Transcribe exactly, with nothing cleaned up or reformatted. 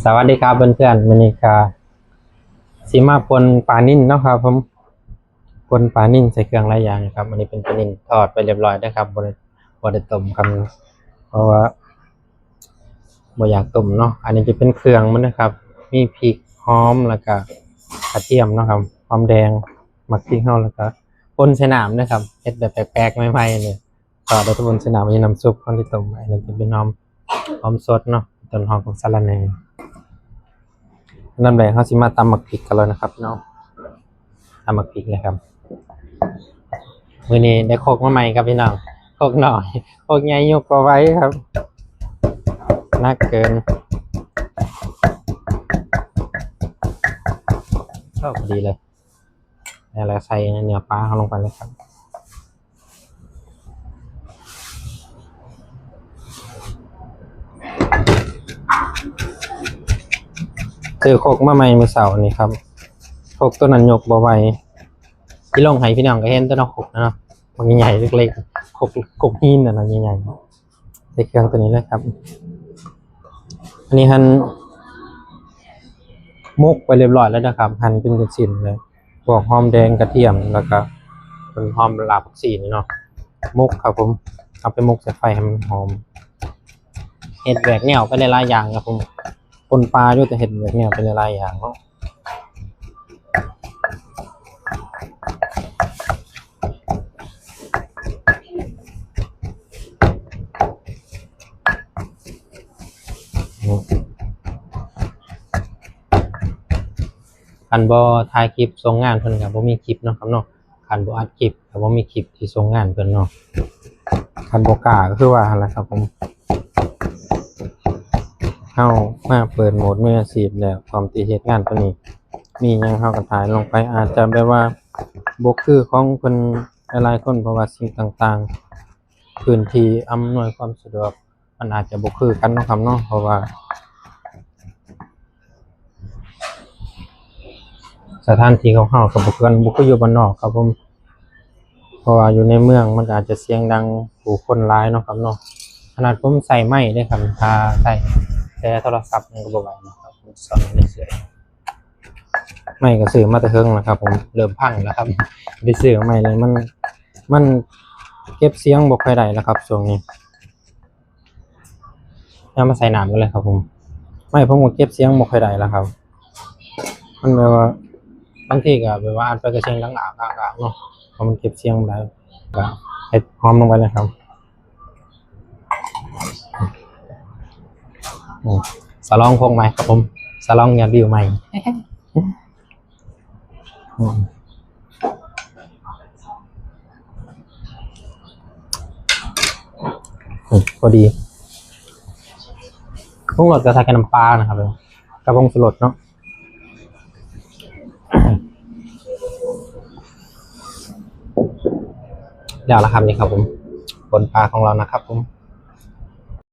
สวัสดีครับเพื่อนๆ มื้อนี้ก็สิมาป่นปลานิลเนาะครับผม ป่นปลานิลใส่เครื่องหลายอย่างนะครับ อันนี้เป็นปลานิลทอดไปเรียบร้อยแล้วครับ บ่ได้ บ่ได้ต้มครับ เพราะว่าบ่อยากต้มเนาะ อันนี้จะเป็นเครื่องมันนะครับ มีพริก หอม แล้วก็กระเทียมเนาะครับ หอมแดง หมากพริกเฮา แล้วก็ป่นใส่น้ำนะครับ เฮ็ดแบบแปลกๆ ใหม่ๆ เลย ก็ได้แต่ป่นใส่น้ำ มีน้ำซุปของที่ต้มไว้ อันนี้จะเป็นหอม หอมสดเนาะ ต้นหอมของสะระแหน่ อันดับแรกเฮาสิมาตำหมากพริกกันเลยนะครับพี่น้อง ตำหมากพริกนะครับ มื้อนี้ได้ครกมาใหม่ครับพี่น้อง ครกน้อย ครกใหญ่ยกบ่ไหวครับ หนักเกิน ก็พอดีเลย แล้วใส่เนื้อปลาเฮาลงไปเลยครับ ซื้อครกมาใหม่มื้อเช้านี่ครับ ครกตัวนั้นยกบ่ไหว ที่ลงให้พี่น้องก็เห็นตัวเนาะ ครกนะเนาะ มันใหญ่เล็กๆ ครก ครกหินน่ะนะ ใหญ่ๆ ใส่เครื่องตัวนี้เลยครับ อันนี้หั่นหมกไปเรียบร้อยแล้วนะครับ หั่นเป็นชิ้นเลย พวกหอมแดง กระเทียม แล้วก็ต้นหอม รากผักชีนี่เนาะ หมกครับผม เอาไปหมกใส่ไฟให้มันหอม เฮ็ดแหวกแนวไปหลายๆอย่างครับผม ป่นปลาอยู่ แต่เฮ็ดแหวกแนวไปหลายๆอย่างเนาะ คันบ่ถ่ายคลิปส่งงานเพิ่นก็บ่มีคลิปเนาะครับเนาะ คันบ่อัดคลิปก็บ่มีคลิปที่ส่งงานเพิ่นเนาะ คันบ่กล้าก็คือว่าหั่นล่ะครับผม เฮามาเปิดโหมดมืออาชีพแล้ว พร้อมที่เฮ็ดงานตัวนี้ มีหยังเฮาก็ถ่ายลงไป อาจจะแบบว่าบ่คือของเพิ่นหลายๆคน เพราะว่าสิ่งต่างๆ พื้นที่อำนวยความสะดวก มันอาจจะบ่คือกันเนาะครับเนาะ เพราะว่า สถานที่ของเฮาก็บ่คือกัน บ่คืออยู่บ้านนอกครับผม เพราะว่าอยู่ในเมืองมันก็อาจจะเสียงดังผู้คนหลายเนาะครับเนาะ ขนาดผมใช้ไมค์เด้ครับ ถ้าใช้แต่โทรศัพท์มันก็บ่ไหวนะครับ ผมซ่อนไว้ในเสื้อ ไมค์ก็ซื้อมาแต่เฮิงแล้วครับผม เริ่มพังแล้วครับ ไปซื้อใหม่เลย มัน มันเก็บเสียงบ่ค่อยได้แล้วครับช่วงนี้ เอามาใส่น้ำกันเลยครับผม ไมค์ผมก็เก็บเสียงบ่ค่อยได้แล้วครับ มันแบบว่า บางทีก็แบบว่าอัดไปก็เสียงดังอากๆๆเนาะ เพราะมันเก็บเสียงบ่ได้ ก็เฮ็ดหอมลงไปเลยครับ อืม สะลองครกใหม่ครับผม สะลองยอดวิวใหม่ อืม อืม พอดี ปรุงรสก็ใส่แค่น้ำปลานะครับ กับผงชูรสเนาะ แล้วละครับ นี่ครับผม ป่นปลาของเรานะครับผม